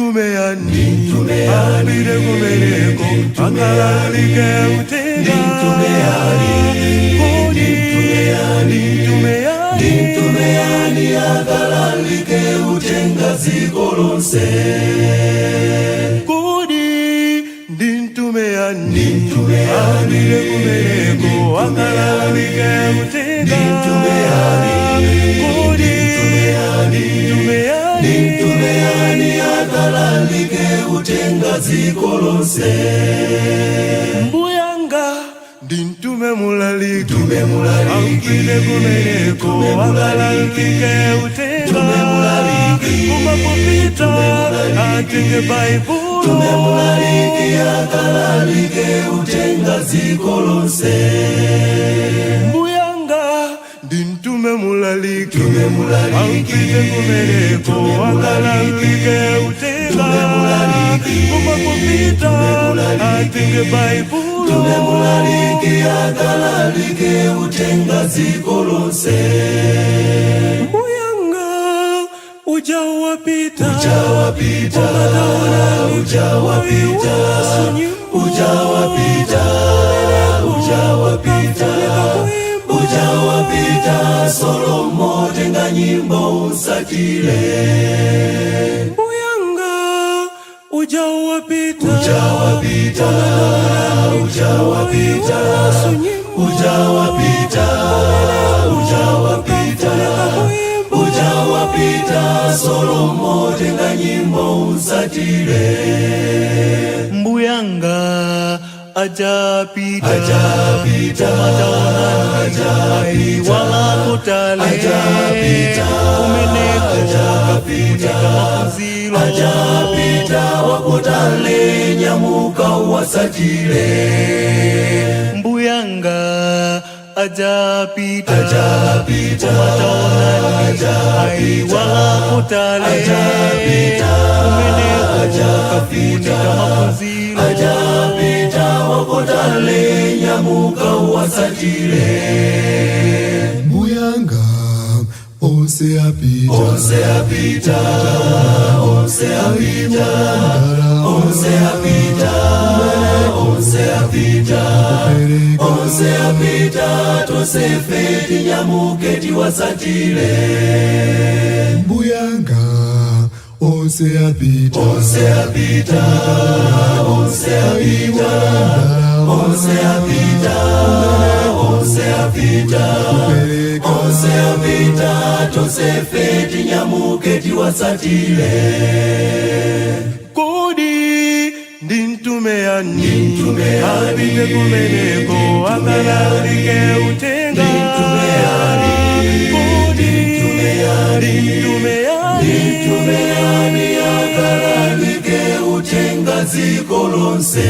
Ndintume yani, apite kumeneko akalalike uthenga? Ndintume yani, Kodi ndintume yani, ndintume yani akalalike uthenga dziko lonse? Kodi ndintume yani, Ndintume yani, apite kumeneko akalalike uthenga? Ndintume yani, Kodi ndintume yani, ndintume yani akalalike uthenga dziko lonse? Mbuyanga, ndintume mulaliki, Tume mulaliki, apite kumeneko tume mulaliki, akalalike uthenga. Tume mulaliki, Kumapopita atenge Baibulo. Tume mulaliki akalalike uthenga dziko lonse. Mbuyanga, ndintume mulaliki, Tume mulaliki, apite kumeneko tume mulaliki, akalalike uthenga. Tume mulaliki, Kumapopita tume mulaliki, atenge Baibulo. Tume mulaliki akalalike uthenga dziko lonse. Mbuyanga, ujawapita, Ujawapita, ujawapita, ujawapita, ujawapita, ujawapita. Solomo, tenga nyimbo usatire. Mbuyanga, ujawapita, Ujawapita, ujawapita, ujawapita, ujawapita, ujawapita. Solomo, tenga nyimbo usatire. Mbuyanga ajapita, Ajapita, ajapita, wala kutale, ajapita, kumeneko ajapita, kafunika maphunziro. Ajapita wakutale, nyamuka uwasatire. Mbuyanga ajapita, Ajapita, ajapita, wala kutale, ajapita, kumeneko ajapita, kafunika maphunziro. Ajapita wakutale, nyamuka uwasatire. Mbuyanga, onse apita, Onse apita, onse apita, onse apita, onse apita, onse apita. Tonsefe tinyamuke tiwasatire. Mbuyanga, onse apita, Onse apita, onse apita, onse apita, onse apita, onse apita. Tonsefe tinyamuke tiwasatire. Kodi ndintume yani, Ndintume yani, apite kumeneko ndintume akalalike yani, uthenga? Ndintume yani, Kodi ndintume yani, ndintume yani, ndintume yani akalalike uthenga dziko lonse?